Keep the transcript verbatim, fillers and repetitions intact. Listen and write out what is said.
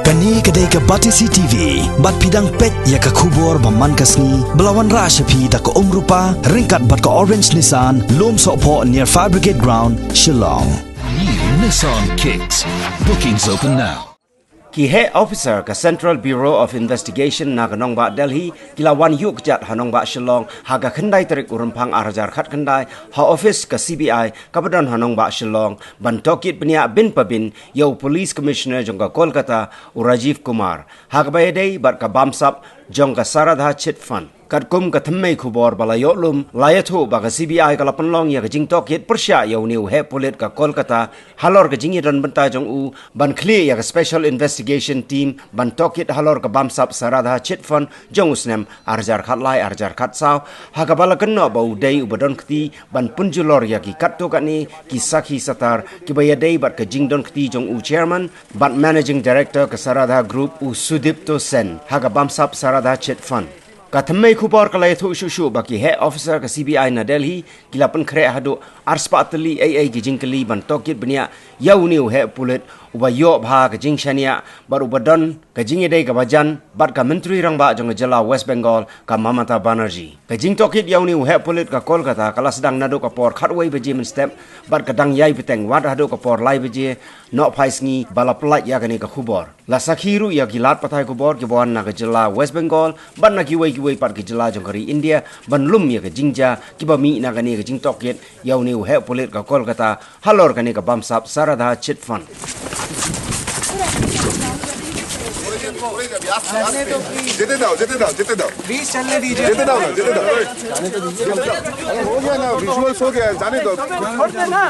Kane ka dei ka Batesi T V, bad phi dang peit ïa ka khubor ba man ka sngi, ba la wanrah sha phi da ka Umrupa, ryngkat bad ka Orange Nissan, Lumsohphoh near Fire Brigade Ground, Shillong. New Nissan Kicks. Bookings open now. Ki heh officer ka Central Bureau of Investigation na ka nongbah Delhi, ki la wan ïuh kjat ha nongbah Shillong, ha ka khyndai tarik u Rymphang ar hajar khatkhyndai, ha office ka C B I, kaba don ha nongbah Shillong, ban tohkit bniah bin pa bin, ïa u Police Commissioner jong ka Kolkata, u Rajiv Kumar, ha kaba ïadei bad ka bamsap jong ka Saradha Chit Fund. Katkum ka thymmei khubor ba la ïoh lum, la ïathuh ba ka C B I ka la pynlong ïa ka jingtohkit pyrshah ïa une u heh pulit ka Kolkata, halor ka jingïadon bynta jong u, ban khlieh ïa ka Special Investigation Team, ban tohkit halor ka bamsap Saradha Chit Fund, jong u snem ar hajar khatlai, ar hajar khatsaw, ha kaba la kynnoh ba u dei uba don kti, ban pynjulor ïa ki katto katne, ki sakhi satar, kiba ïadei bad ka jingdon kti jong u Chairman, bad Managing Director ka Saradha Group u Sudipto Sen, ha ka bamsap Saradha Chit Fund. Ka thymmei khubor ka la ïathuh shuh shuh ba ki heh officer ka C B I na Delhi, ki la pynkhreh haduh ar spah tylli ei ei ki jingkylli ban tohkit bniah, ïa une u heh pulit, uba ïoh bha ka jingshaniah, bad uba don ka jingïadei kaba jan, bad ka Myntri Rangbah jong ka jylla West Bengal, ka Mamata Banerjee. Ka jingtohkit ïa une u heh pulit ka Kolkata, ka la sdang naduh ka por khatwei baje mynstep, bad ka dang ïai bteng wat haduh ka por lai baje, nohphai sngi, ba la pyllait ïa kane ka khubor. La sakhi ruh ïa ki lad pathai khubor kiba wan na ka jylla West Bengal, bad na kiwei kiwei pat ki jylla jong ka ri India, ban lum ïa ka jingjia, kiba mih na kane ka jingtohkit, ïa une u heh pulit ka Kolkata, halor kane ka bamsap Saradha Chit Fund. যেতে দাও, যেতে দাও, যেতে দাও। प्लीज चलने दीजिए। যেতে দাও না, যেতে দাও। যেতে দাও। আরে, হো গিয়া না, ভিজুয়ালস হো গিয়া, জানে তো। छोड़ दे ना।